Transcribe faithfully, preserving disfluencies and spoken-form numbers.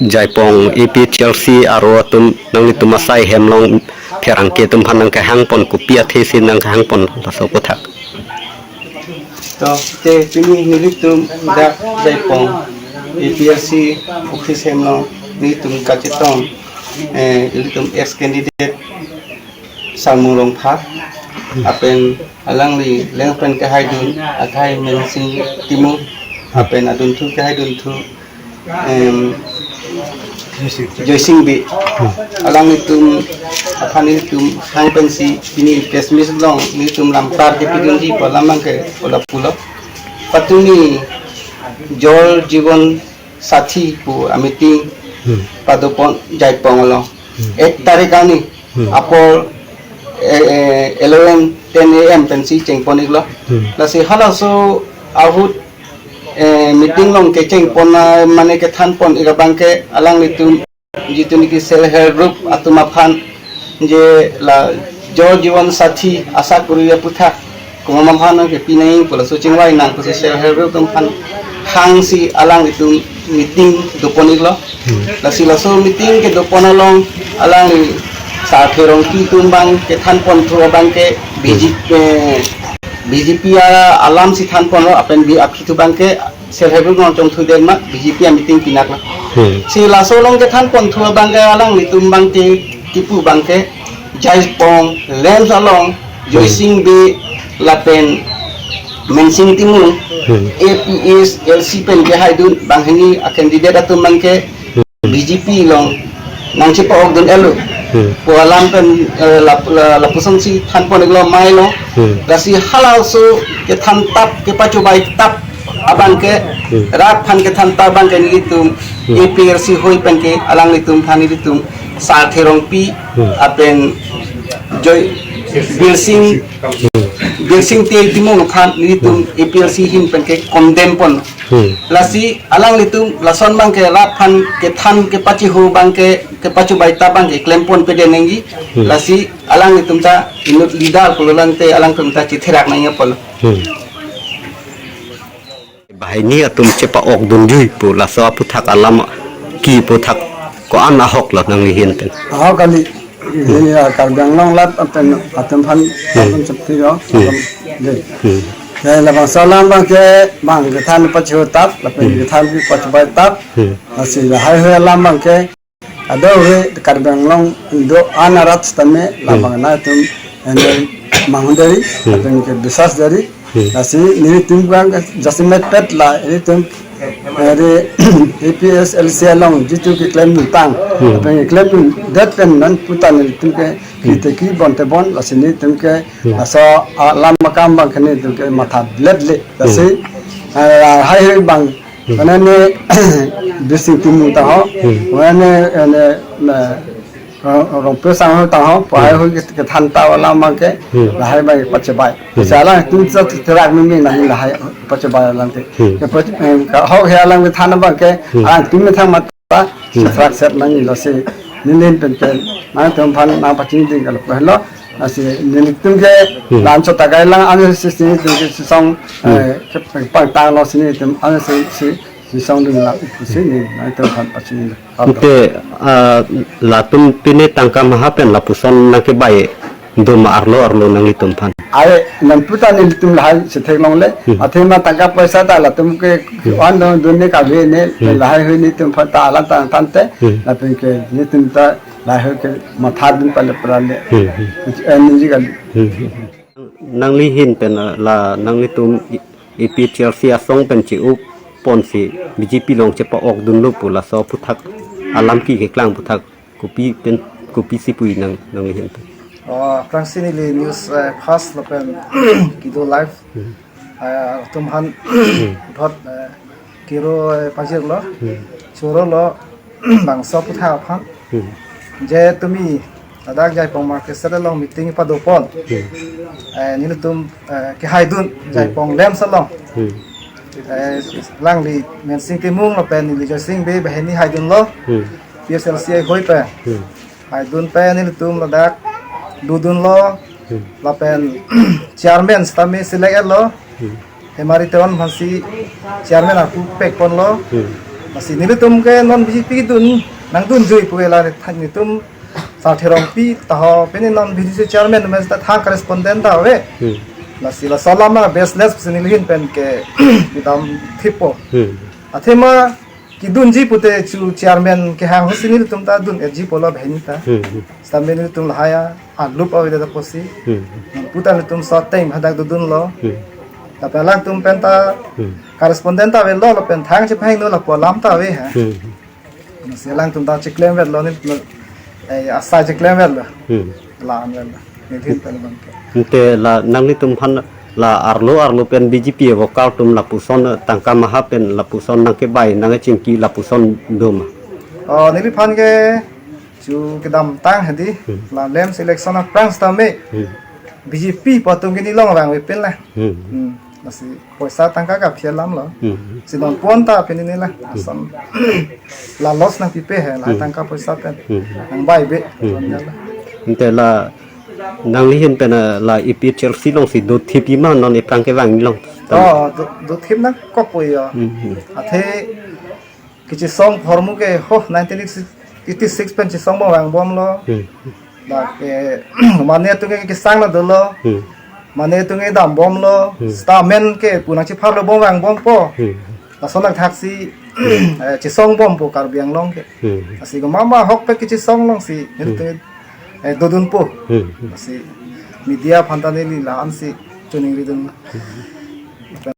Jaipong A P H L C aro atum nanglitum asai hem along pherangke atum aphan nangkehang pon, kopi athe si nangkehang pon laso aphuthak? To, te pini nelitum dak Jaipong A P H L C office hem along nelitum kachetong, eh, nelitum ex candidate Sarmung Rongphar, lapen alangli leng pen kehaidun akhai Mensing Timung, lapen adunthu kehaidun thu, em, Joysing Bey. Alanglitum aphan nelitum hang pensi pini press meet along nelitum lamklar kepidunji pu alam abangke ula pulo. Patumi Jal Jeevan Sathi pu a-meeting Hmm. padopon Jaipong along. Hmm. Ek tarik arni Hmm. apor, eh, eh, eleven ten A M pensi chengpon iklo. Hmm. Lasi halaso ahut, eh, meeting along kechengpon, ah, mane kethanpon ik abangke alanglitum jitu niki self help group atum aphan je la Jal Jeevan Sathi asa kuri aphuthak komat aphan kepi nangji pu laso chingvai nang pusi self help group atum aphan hangsi alanglitum meeting dopon iklo. Hmm. Lasi laso meeting kedopon along alangli Sarthe Rongpi atum abang kethanpon thu abangke B J P, eh, B J P a-, alam si thanponlo, lapen bi aphi thu abangke self help group nangchongthu den ma B J P a-meeting pinaklo. Hmm. Si laso along kethanpon thu abangke alanglitum abangke kipu abangke Jaipong LAMPS along Hmm. Joysing Bey lapen Mensing Timung Hmm. A P H L C pen kehaidun banghini a-candidate atum abangke Hmm. B J P along nangchepa-okdun iklo. Hmm. Pu alam pen, eh, lap-, la-, lapusonsi thanpon iklo mailo. Hmm. Lasi halaso kethan tap, kepachobei tap abangke Hmm. rat aphan kethan tap abangke nelitum Hmm. A P H L C hoi penke alanglitum aphan nelitum Sarthe Rongpi Hmm. lapen Joy Birsing, Hmm. Birsing Te Timung aphan nelitum Hmm. A P H L C ahin penke condemn pon. Hmm. Lasi alanglitum lason abangke rat aphan kethan kepachiho abangke kepachobei tap abangke klempon pede nangji. Hmm. Lasi alanglitum ta inut leader pulo, lante alanglitum ta chitherak nangji apotlo. Hmm. Banghini atum chepa-okdunji pu laso aphuthak alam ki aphuthak ko-an ahok lo nangli ahin pen? Ahok kali. Ini ya Karbi Anglong arat atum, atum aphan Hmm. atum chepti yo, Hmm. atum de. Hmm. Ya labangso alam abangke bang kethan pachiho tap, lapen Hmm. kethan pachobei tap. Hmm. Lasi lahai hui alam abangke ado hui Karbi Anglong do-an arat sitame Hmm. labang nangtum ene manghundari, Hmm. lapen ke biswas dari. Hmm. Lasi nelitum abang jasemet pet la nelitum, eh, di A P H L C along jitu keklem tang. Hmm. Lapen keklem det pen non puta nelitum ke Hmm. kriteki bonte bon, lasi nelitum ke Hmm. laso alam akam abangke nelitum ke matha ledle. Lasi, Hmm. eh, lahai hui abang Hmm. Mane ne Birsing Timung ta ho. Hmm. Mane ne, ne, Rong-, Rongpi Sangho ta ho. Pu lahai Hmm. hui ke, kethan tap alam abangke. Hmm. Lahai abang pachobei. Hmm. Sa alanglitum ta therak meme nangji lahai pachobei alam te. Hmm. Ke pach-, eh, ka ho he alam kethan abangke. Hmm. Alanglitum methang mata. Hmm. Therak set nangji lasi. Nelihin penke nangtum aphan nangpachini ding kalo. Lasi nelitum ke Hmm. lan chot takai lang, ansi si nelitum ke sisong, Hmm. eh, ke pangtang lo si nelitum, ansi si, si sisong ding lang, si nelitum aphan pachini. Ante, ah, latum pine tangka maha pen lapuson nangkebai doma arlo arlo nanglitum aphan? Ai, nangputa nelitum lahai si theklongle, Hmm. athema tangka paisa ta latum ke Hmm. wan dun, dun ne kave ne, Hmm. lahai hui nelitum aphan ta alam tang tangte, Hmm. lapen ke nelitum ta lahai ke matha dun pale pale. Hmm, hmm. Eh, niji kali. Hmm, hmm. Nangli ahin pen, ah, la nanglitum A P H L C asong pen che-up ponsi B J P along chepa-okdunlo pu laso aphuthak alam ki keklang aphuthak kopi pen, kopisi pu-i nang, nangli ahin pen? Oh, aphrangsi neli news, eh, first lapen kedo live. Hmm. Eh, atum aphan Hmm. thot, eh, kiro, eh, pajirlo, Hmm. chorolo, bangso aphuthak aphan. Hmm. Je tumi ladak Jaipong market shed along meeting padopon. Hmm. Eh, nelitum, eh, kehaidun Hmm. Jaipong LAMPS along. Hmm. Eh, alangli Mensing Timung lapen neli Joysing Bey banghini haidunlo. Hmm. P S L C ahoi pen. Hmm. Haidun pen nelitum ladak dodunlo. Hmm. Lapen chairman sitame select etlo. Hmm. Hemari Teron aphansi chairman ako pekponlo. Hmm. Lasi nelitum ke non B J P dun, nangdunjui pu ke la than nelitum Sar Terongpi ta ho, pini non B D C chairman mes ta thang correspondent ta ave. Hmm. Lasi laso alam ma baseless si neli ahin pen ke kedam thippo. Hmm. Athema kedunji pute chu chairman kehang ho si nelitum ta dun-etji pulo banghini ta. Hmm. Seta nelitum lahai arlo ave ta pusi. Hmm. Puta nelitum so time hadak dodunlo. Hmm. Lapen alangtum pen ta Hmm. correspondent ta avelo lapen thang chepahingno lapu alam ta ave ha. Hmm. Si alangtum ta chiklemvetlo nelitum, eh, asai chiklemvetlo. Hmm. La-an vetlo. Nelihin pen abang ke. Ante la nanglitum aphan la arlo arlo pen B J P avo kar atum lapuson tangka maha pen lapuson nangkebai nangkechingki lapuson do ma? Oh, neliphan ke chu kedamtang hedi, Hmm. la lem election aphrang sitame Hmm. B J P pu atum ke neli along vangve pen la. Hmm. Hmm. Lasi poisa tangka kaphi alamlo. Hmm. Si non pon ta pini neli la. Ason la loss nangpipe he la Hmm. tangka poisa pen. Hmm. Nangbai be. Hmm. Ante la nanglihin pen, eh, la A P H L C alongsi dothip ma non ephrang kevang along? Oh, do, dothip nangkokpo ya. Hmm. Athe kechesong ahormu ke ho nineteen eighty-six pen chesong bom vangbomlo. Hmm. Dak ke mane atum ke kesang na dolo. Hmm. Mane atum ke dambomlo. Hmm. Seta amen ke pu nangchepharlo bom vangbompo. Hmm. Lason nangthaksi eh, chesong bompo Karbi Anglong ke. Hmm. Lasi komat ma ahokpet kechesong alongsi Hmm. nelitum eh, dodunpo. Hmm. Lasi media aphan ta neli la-ansi choningridun.